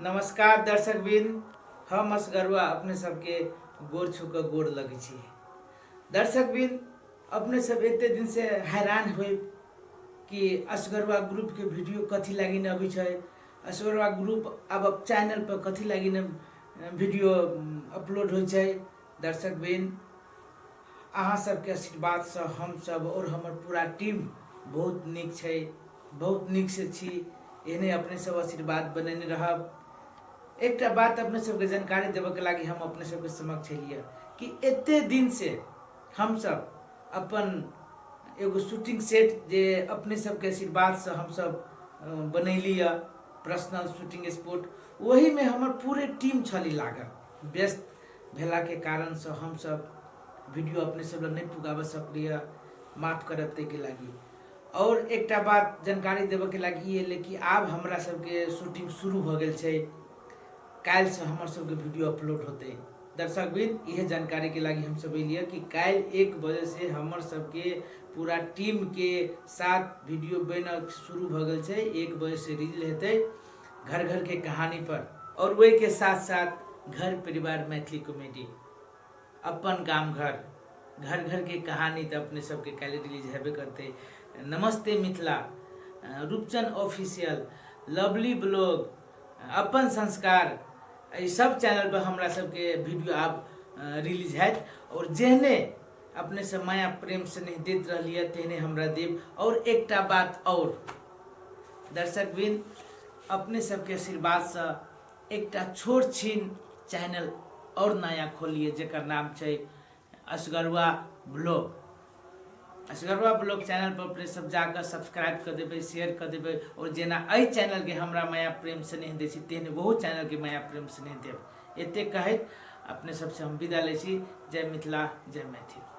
नमस्कार दर्शक बिन, हम असगरुआ अपने सबके गोर छू कऽ गोर लगै छी। दर्शक बिन, अपने सब एते दिन से हैरान होय कि असगरुआ ग्रुप के वीडियो कथी लागी न अबै छै, असगरुआ ग्रुप आब चैनल पर कथी लागी न वीडियो अपलोड होइ छै। दर्शक बिन, अहाँ सबके आशीर्वादसँ हमसब आओर हमर पूरा टीम बहुत नीक छै, बहुत नीकसँ छी। एहने अपने सब आशीर्वाद बनेने रहब। एकटा बात अपने सबके जानकारी देबऽके लागि हम अपने सबके समक्ष एलियै कि एते दिनसँ हमसब अपन एगो शूटिंग सेट जे अपने सबके आशीर्वादसँ हमसब बनैली यऽ पर्सनल शूटिंग स्पॉट, ओहिमे हमर पूरे टीम छली लागल। व्यस्त भेलाके कारणसँ हमसब वीडियो अपने सब लग नहि पुगाबऽ सकलियै, माफ करब ताहिके लागि। आओर एकटा बात जानकारी देबऽके लागि ई एलै कि आब हमरा सबके शूटिंग शुरू भऽ गेल छै, काल्हिसँ हमर सबके वीडियो अपलोड होतै। दर्शक बिन, इहे जानकारीके लागि हमसब एलियै कि काल्हि 1 बजेसँ हमर सबके पूरा टीमके साथ वीडियो बनऽ शुरू भऽ गेल छै। 1 बजेसँ रिलीज हेतै घर घर के कहानी पर, और वही के साथ साथ घर परिवार मैथिली कॉमेडी, अपन गाम घर, घर घर के कहानी तऽ अपने सबके काल्हि रिलीज हेबे करतै। नमस्ते Mithila, Rupchand official, lovely blog, अपन संस्कार, एहि सब चैनल पर हमरा सबके वीडियो आब रिलीज हैत। और जेहने अपने से माया प्रेम से नहीं दैत रहलियै तेहने हमरा देब। और एकटा बात और दर्शक बिन, अपने सबके आशीर्वादसँ एकटा छोट छिन चैनल और नया खोलिए जेकर नाम छै असगरुआ ब्लॉग। असगरुआ ब्लॉग चैनल पर अपने सब जाकर सब्सक्राइब कर देबै, शेयर कर देबै, और जेना एहि चैनलके हमरा माया प्रेम स्नेह दै छी तेहने ओहो चैनलके माया प्रेम स्नेह देब। एते कहैत अपने सबसँ हम विदा लै छी। जय मिथिला, जय मैथिल।